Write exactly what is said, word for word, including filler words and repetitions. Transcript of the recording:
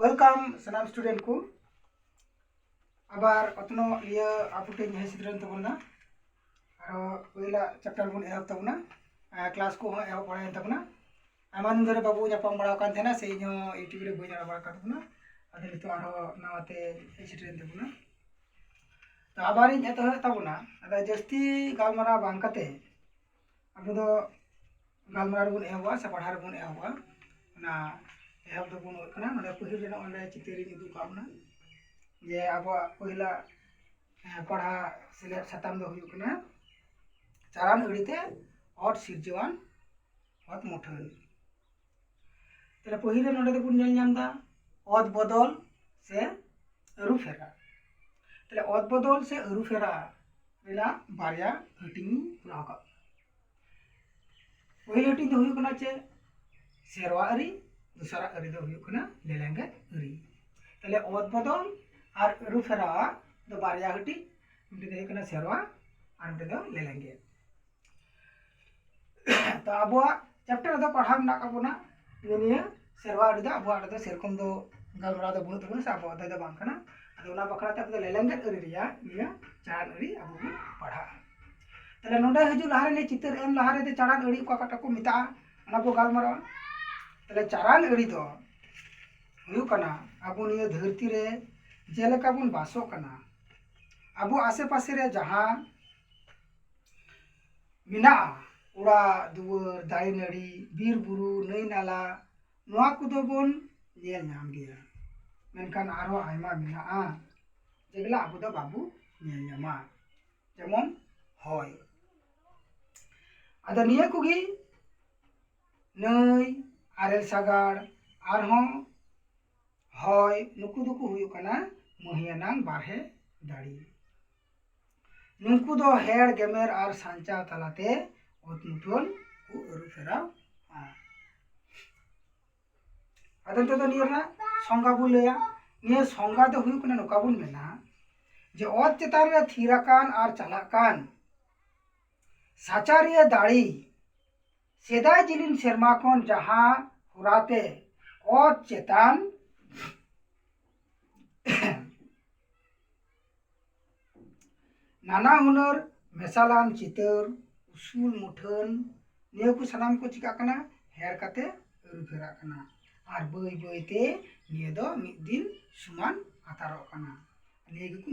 Welcome ᱥᱟᱱᱟᱢ student ᱠᱚ᱾ ᱟᱵᱟᱨ ᱚᱛᱱᱚᱜ ᱤᱭᱟᱹ ᱟᱵᱚ ᱴᱷᱮᱱ ᱦᱮᱡ ᱥᱮᱴᱮᱨᱮᱱ ᱛᱟᱵᱚᱱᱟ᱾ ᱟᱨᱚ ᱯᱳᱭᱞᱟ chapter ᱵᱚᱱ ᱮᱦᱚᱵ ᱛᱟᱵᱚᱱᱟ᱾ ᱟᱨ class ᱠᱚᱦᱚᱸ ᱮᱦᱚᱵ ᱵᱟᱲᱟᱭᱮᱱ ᱛᱟᱵᱚᱱᱟ᱾ ᱟᱭᱢᱟ ᱫᱤᱱ ᱫᱷᱚᱨᱮ ᱵᱟᱵᱚ ᱧᱟᱯᱟᱢ ᱵᱟᱲᱟ ᱟᱠᱟᱱ ᱛᱟᱦᱮᱱᱟ, ᱥᱮ ᱤᱧᱦᱚᱸ YouTube ᱨᱮ ᱵᱟᱹᱧ ᱟᱲᱟᱜ ᱵᱟᱲᱟ ᱟᱠᱟᱫ ᱛᱟᱵᱚᱱᱟ᱾ ᱟᱫᱚ ᱱᱤᱛᱚᱜ ᱟᱨᱦᱚᱸ ᱱᱟᱣᱟ ᱛᱮ ᱦᱮᱡ ᱥᱮᱴᱮᱨᱮᱱ ᱛᱟᱵᱚᱱᱟ᱾ ᱛᱚ ᱟᱵᱟᱨᱤᱧ ᱮᱛᱚᱦᱚᱵ ᱛᱟᱵᱚᱱᱟ᱾ ᱟᱫᱚ ᱡᱟᱹᱥᱛᱤ ᱜᱟᱞᱢᱟᱨᱟᱣ ᱵᱟᱝ ᱠᱟᱛᱮ ᱟᱵᱚ ᱫᱚ ᱜᱟᱞᱢᱟᱨᱟᱣ ᱨᱮᱵᱚᱱ ᱮᱦᱚᱵᱟ ᱥᱮ ᱯᱟᱲᱦᱟᱣ ᱨᱮᱵᱚᱱ ᱮᱦᱚᱵᱟ᱾ ᱚᱱᱟ ᱮᱦᱚᱵ ᱫᱚᱵᱚᱱ ᱦᱩᱭᱩᱜ ᱠᱟᱱᱟ, ᱱᱚᱰᱮ ᱯᱟᱹᱦᱤᱞ ᱨᱮ ᱱᱚᱜᱼᱚ ᱱᱚᱰᱮ ᱪᱤᱛᱟᱹᱨᱤᱧ ᱩᱫᱩᱜ ᱟᱠᱟᱫ ᱵᱚᱱᱟ ᱡᱮ ᱟᱵᱚᱣᱟᱜ ᱯᱟᱹᱦᱤᱞᱟᱜ, ᱮ, ᱯᱟᱲᱦᱟᱣ ᱥᱮᱞᱮᱫ ᱥᱟᱛᱟᱢ ᱫᱚ ᱦᱩᱭᱩᱜ ᱠᱟᱱᱟ ᱪᱟᱨᱟᱱ ᱟᱹᱲᱤᱛᱮ ᱚᱛ ᱥᱤᱨᱡᱟᱹᱣᱟᱱ ᱚᱛ ᱢᱩᱴᱷᱟᱹᱱ᱾ ᱛᱟᱦᱞᱮ ᱯᱟᱹᱦᱤᱞ ᱨᱮ ᱱᱚᱰᱮ ᱫᱚᱵᱚᱱ ᱧᱮᱞ ᱧᱟᱢ ᱮᱫᱟ ᱚᱛ ᱵᱚᱫᱚᱞ ᱥᱮ ᱟᱹᱨᱩ ᱯᱷᱮᱨᱟ᱾ ᱛᱟᱦᱞᱮ ᱚᱛ ᱵᱚᱫᱚᱞ ᱥᱮ ᱟᱹᱨᱩ ᱯᱷᱮᱨᱟ ᱨᱮᱱᱟᱜ ᱵᱟᱨᱭᱟ ᱦᱟᱹᱴᱤᱧ ᱤᱧ ᱠᱚᱨᱟᱣ ᱟᱠᱟᱫ ᱵᱚᱱᱟ᱾ ᱯᱟᱹᱦᱤᱞ ᱦᱟᱹᱴᱤᱧ ᱫᱚ ᱦᱩᱭᱩᱜ ᱠᱟᱱᱟ ᱪᱮᱫ? ᱥᱮᱨᱣᱟ ᱟᱹᱨᱤ᱾ ᱫᱚᱥᱟᱨᱟᱜ ᱟᱹᱨᱤ ᱫᱚ ᱦᱩᱭᱩᱜ ᱠᱟᱱᱟ ᱞᱮᱞᱮᱝᱜᱮᱫ ᱟᱹᱨᱤ᱾ ᱛᱟᱦᱞᱮ ᱚᱛ ᱵᱚᱫᱚᱞ ᱟᱨ ᱟᱹᱨᱩ ᱯᱷᱮᱨᱟᱣ ᱫᱚ ᱵᱟᱨᱭᱟ ᱦᱟᱹᱴᱤᱧ, ᱢᱤᱫᱴᱮᱱ ᱫᱚ ᱦᱩᱭᱩᱜ ᱠᱟᱱᱟ ᱥᱮᱨᱣᱟ ᱟᱨ ᱢᱤᱫᱴᱮᱱ ᱫᱚ ᱞᱮᱞᱮᱝᱜᱮᱫ᱾ ᱛᱚ ᱟᱵᱚᱣᱟᱜ chapter ᱨᱮᱫᱚ ᱯᱟᱲᱦᱟᱣ ᱢᱮᱱᱟᱜ ᱛᱟᱵᱚᱱᱟ ᱱᱤᱭᱟᱹ, ᱱᱤᱭᱟᱹ ᱥᱮᱨᱣᱟ ᱟᱹᱨᱤ ᱫᱚ ᱟᱵᱚᱣᱟᱜ ᱨᱮᱫᱚ ᱥᱮᱨᱚᱠᱚᱢ ᱫᱚ ᱜᱟᱞᱢᱟᱨᱟᱣ ᱫᱚ ᱵᱟᱹᱱᱩᱜ ᱛᱟᱵᱚᱱᱟ ᱥᱮ ᱟᱵᱚᱣᱟᱜ ᱫᱚ ᱵᱟᱝ ᱠᱟᱱᱟ᱾ ᱟᱫᱚ ᱚᱱᱟ ᱵᱟᱠᱷᱨᱟ ᱛᱮ ᱟᱵᱚ ᱫᱚ ᱞᱮᱞᱮᱝᱜᱮᱫ ᱟᱹᱨᱤ ᱨᱮᱭᱟᱜ ᱱᱤᱭᱟᱹ ᱪᱟᱨᱟᱱ ᱟᱹᱨᱤ ᱟᱵᱚ ᱵᱚᱱ ᱯᱟᱲᱦᱟᱜᱼᱟ᱾ ᱛᱟᱦᱞᱮ ᱱᱚᱰᱮ ᱦᱤᱡᱩᱜ ᱞᱟᱦᱟᱨᱮ ᱱᱤᱭᱟᱹ ᱪᱤᱛᱟᱹᱨ ᱮᱢ ᱞᱟᱦᱟᱨᱮ ᱡᱮ ᱪᱟᱨᱟᱱ ᱟᱹᱨᱤ ᱚᱠᱟ ᱚᱠᱟᱴᱟᱜ ᱠᱚ ᱢᱮᱛᱟᱜᱼᱟ, ᱚᱱᱟ ᱵᱚ ᱜᱟᱞᱢᱟᱨᱟᱣᱟ᱾ ᱛᱟᱦᱞᱮ ᱪᱟᱨᱟᱱ ᱟᱹᱨᱤ ᱫᱚ ᱦᱩᱭᱩᱜ ᱠᱟᱱᱟ ᱟᱵᱚ ᱱᱤᱭᱟᱹ ᱫᱷᱟᱹᱨᱛᱤ ᱨᱮ ᱡᱮᱞᱮᱠᱟ ᱵᱚᱱ ᱵᱟᱥᱚᱜ ᱠᱟᱱᱟ, ᱟᱵᱚ ᱟᱥᱮ ᱯᱟᱥᱮ ᱨᱮ ᱡᱟᱦᱟᱸ ᱢᱮᱱᱟᱜᱼᱟ, ᱚᱲᱟᱜ ᱫᱩᱣᱟᱹᱨ, ᱫᱟᱨᱮ ᱱᱟᱹᱲᱤ, ᱵᱤᱨ ᱵᱩᱨᱩ, ᱱᱟᱹᱭ ᱱᱟᱞᱟ, ᱱᱚᱣᱟ ᱠᱚᱫᱚ ᱵᱚᱱ ᱧᱮᱞ ᱧᱟᱢ ᱜᱮᱭᱟ᱾ ᱢᱮᱱᱠᱷᱟᱱ ᱟᱨᱦᱚᱸ ᱟᱭᱢᱟ ᱢᱮᱱᱟᱜᱼᱟ, ᱡᱮᱜᱩᱞᱟ ᱟᱵᱚ ᱫᱚ ᱵᱟᱵᱚ ᱧᱮᱞ ᱧᱟᱢᱟ᱾ ᱡᱮᱢᱚᱱ ᱦᱚᱭ᱾ ᱟᱫᱚ ᱱᱤᱭᱟᱹ ᱠᱚᱜᱮ ᱱᱟᱹᱭ, ᱟᱨᱮᱞ ᱥᱟᱜᱟᱲ, ᱟᱨᱦᱚᱸ ᱦᱚᱭ, ᱱᱩᱠᱩ ᱫᱚᱠᱚ ᱦᱩᱭᱩᱜ ᱠᱟᱱᱟ ᱢᱟᱹᱦᱤᱭᱟᱹᱱᱟᱝ ᱵᱟᱨᱦᱮ ᱫᱟᱲᱮ᱾ ᱱᱩᱠᱩ ᱫᱚ ᱦᱮᱲ, ᱜᱮᱢᱮᱨ ᱟᱨ ᱥᱟᱧᱪᱟᱣ ᱛᱟᱞᱟᱛᱮ ᱚᱛ ᱢᱩᱴᱷᱟᱹᱱ ᱠᱚ ᱟᱹᱨᱩ ᱯᱷᱮᱨᱟᱣᱟ᱾ ᱟᱫᱚ ᱱᱤᱛᱚᱜ ᱫᱚ ᱱᱤᱭᱟᱹ ᱨᱮᱱᱟᱜ ᱥᱚᱝᱜᱟ ᱵᱚᱱ ᱞᱟᱹᱭᱟ᱾ ᱱᱤᱭᱟᱹ ᱥᱚᱝᱜᱟ ᱫᱚ ᱦᱩᱭᱩᱜ ᱠᱟᱱᱟ, ᱱᱚᱝᱠᱟ ᱵᱚᱱ ᱢᱮᱱᱟ ᱡᱮ ᱚᱛ ᱪᱮᱛᱟᱱ ᱨᱮ ᱛᱷᱤᱨ ᱟᱠᱟᱱ ᱟᱨ ᱪᱟᱞᱟᱜ ᱠᱟᱱ ᱥᱟᱪᱟᱨᱤᱭᱟᱹ ᱫᱟᱲᱮ ᱥᱮᱫᱟᱭ ᱡᱤᱞᱤᱧ ᱥᱮᱨᱢᱟ ᱠᱷᱚᱱ ᱡᱟᱦᱟᱸ ᱦᱚᱨᱟᱛᱮ ᱚᱛ ᱪᱮᱛᱟᱱ ᱱᱟᱱᱟ ᱦᱩᱱᱟᱹᱨ ᱢᱮᱥᱟᱞᱟᱱ ᱪᱤᱛᱟᱹᱨ, ᱩᱥᱩᱞ ᱢᱩᱴᱷᱟᱹᱱ, ᱱᱤᱭᱟᱹ ᱠᱚ ᱥᱟᱱᱟᱢ ᱠᱚ ᱪᱤᱠᱟᱹᱜ ᱠᱟᱱᱟ? ᱦᱮᱲ ᱠᱟᱛᱮ ᱟᱹᱨᱩ ᱯᱷᱮᱨᱟᱜ ᱠᱟᱱᱟ᱾ ᱟᱨ ᱵᱟᱹᱭ ᱵᱟᱹᱭ ᱛᱮ ᱱᱤᱭᱟᱹ ᱫᱚ ᱢᱤᱫ ᱫᱤᱱ ᱥᱚᱢᱟᱱ ᱟᱛᱟᱨᱚᱜ ᱠᱟᱱᱟ᱾ ᱱᱤᱭᱟᱹ ᱜᱮᱠᱚ